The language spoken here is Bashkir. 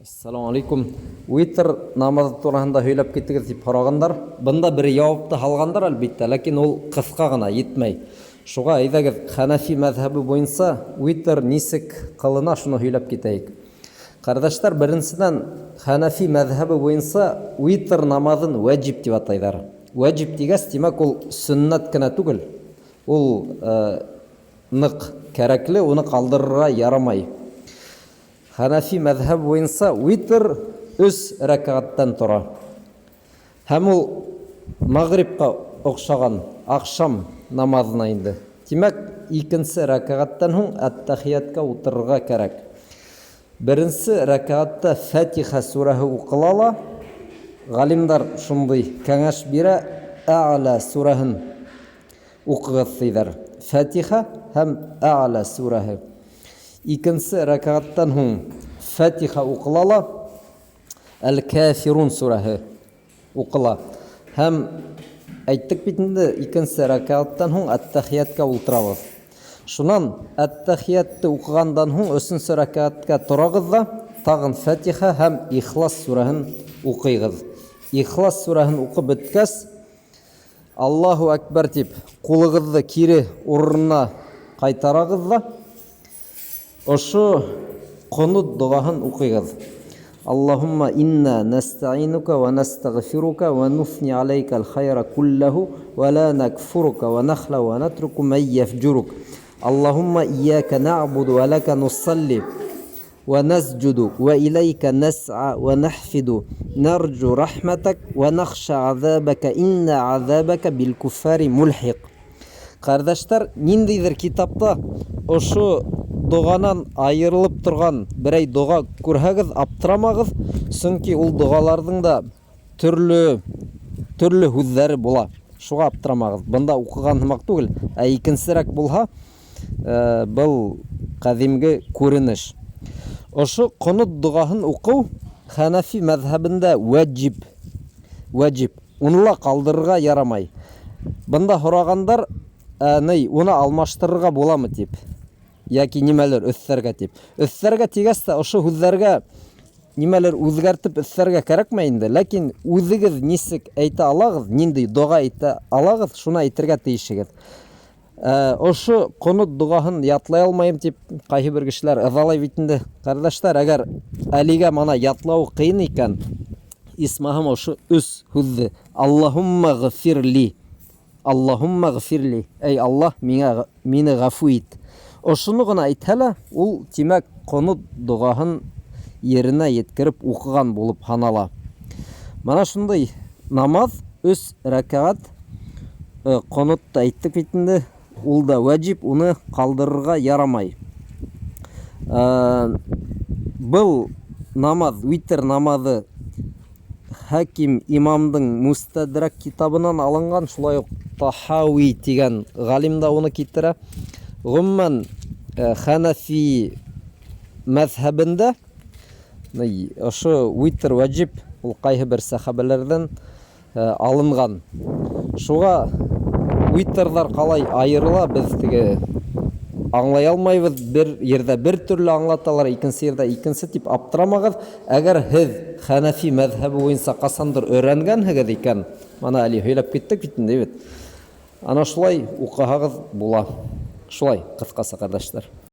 Ассаламу алейкум. Витр намазы тураһында һөйләп китегеҙ тип һорағандар. Бында бер яуапты һалғандар, әлбиттә, ләкин ул ҡыҫҡа ғына, етмәй. Шуға әйҙәгеҙ, Хәнәфи мәҙһәбе буйынса витр нисек ҡылына, шуны һөйләп китәйек. Ҡәрҙәштәр, беренсенән, Хәнәфи мәҙһәбе буйынса витр намазын вәҗиб дип атайҙар. Вәҗиб тигәс, тимәк, ул сөннәт кенә түгел, ул ныҡ кәрәкле, уны ҡалдырырға ярамай. Хәнәфи мәҙһәбе буйынса витр өс рәкәгатьтән тора. Һәм ул мәгърибка охшаган ахшам намазына инде. Тимәк, икенсе рәкәгатьтән һуң әттәхияткә утырырга кәрәк. Беренсе рәкәгатьтә Фатиха сүрәһе укыла ла, галимдар шундый кәңәш бирә, Әгълә сүрәһен Укыгыз, диләр. Фатиха һәм Әгълә сүрәһе. Икенсе рәкәгатьтән һуң Фатиха укыла ла, Әл-Кафирун сүрәһе укыла. Һәм әйттек бит инде, икенсе рәкәгатьтән һуң әттәхияткә ултырабыз. Шунан әттәхиятте укыгандан һуң өсенсе рәкәгатькә торагыз да, тагын Фатиха һәм Ихлас сүрәһен укыйгыз. Ихлас сүрәһен укып беткәс, Аллаһу әкбәр дип, кулыгызны кире урынына кайтарагыз да, ошо Конут догаһын укыйгыз. Аллаһумма инна нәстәгыйнука вә нәстәгъфирука вә нуфни алейкәл хайра кулләһу вә лә нәкфурука вә нәхлә вә нәтруку мән йәфҗурук. Аллаһумма ияка нәгъбуду вә ләкә нусалли. Вә нәсҗүдү вә иләйкә нәс'а вә нәхфиду нәрҗү рәхмәтәк вә нәхшә гәзәбәкә иннә гәзәбәкә билкүффәри мулхик. Кардәштәр, ниндидер китапта ошо доганан аерылып торган берәй дога күрһәгез, аптырамагыз, чөнки ул догаларның да төрле төрле һүҙҙәре була. Шуға аптырамағыҙ. Бында уҡыған һымаҡ түгел, ә икенсерәк булһа, Был ҡәҙимге күренеш. Ошо ҡонут доғаһын уҡыу хәнәфи мәҙһәбендә вәҗиб. Вәҗиб. Уны ла ҡалдырырға ярамай. Бында һорағандар, ә, ни, уны алмаштырырға буламы тип. Йәки нимәлер өҫтәргә тип. Өҫтәргә тигәс тә ошо һүҙҙәргә нимәлер үҙгәртеп өҫтәргә кәрәкмәй инде. Ләкин үҙегеҙ нисек әйтә алағыҙ, ниндәй доға әйтә алағыҙ, шуны әйтергә тейешегеҙ. Ә, ошо ҡонот доғаһын ятлай алмайым тип ҡайһы бер кешеләр ыҙалай бит инде. Ҡәрҙәштәр, әгәр әлегә мана ятлауы ҡыйын икән, исмаһам ошо өс һүҙҙе Аллаһумма ғфирли. Аллаһумма ғфирли. Эй Аллаһ, миңә мине ғәфү ит. Ошоно ғына әйтһә лә, ул тимәк ҡонот доғаһын еренә еткереп уҡыған булып һанала. Мана шундай намаҙ өс рәкәғәт Ҡонот та әйттек бит инде, ул да вәҗиб, уны ҡалдырырға ярамай. Был намаҙ, витр намаҙы Хәким имамдың Мустадрак китабынан алынған, шулай уҡ Тахауи тигән ғалим да уны китерә. Ғөмүмән, Хәнәфи мәҙһәбендә ошо витр вәҗиб, ул ҡайһы бер сәхәбәләрҙән алынған. Шуға витрҙар ҡалай айырыла, беҙ теге аңлай алмайбыҙ. Бер ерҙә бер төрлө аңлаталар, икенсе ерҙә икенсе тип аптырамағыҙ. Әгәр һеҙ хәнәфи мәҙһәбе буйынса ҡасандыр өйрәнгәнһегеҙ икән, мана әле һөйләп киттек бит инде, бит. Ана шулай уҡыһағыҙ була. Шулай, ҡыҫҡаса, ҡәрҙәштәр.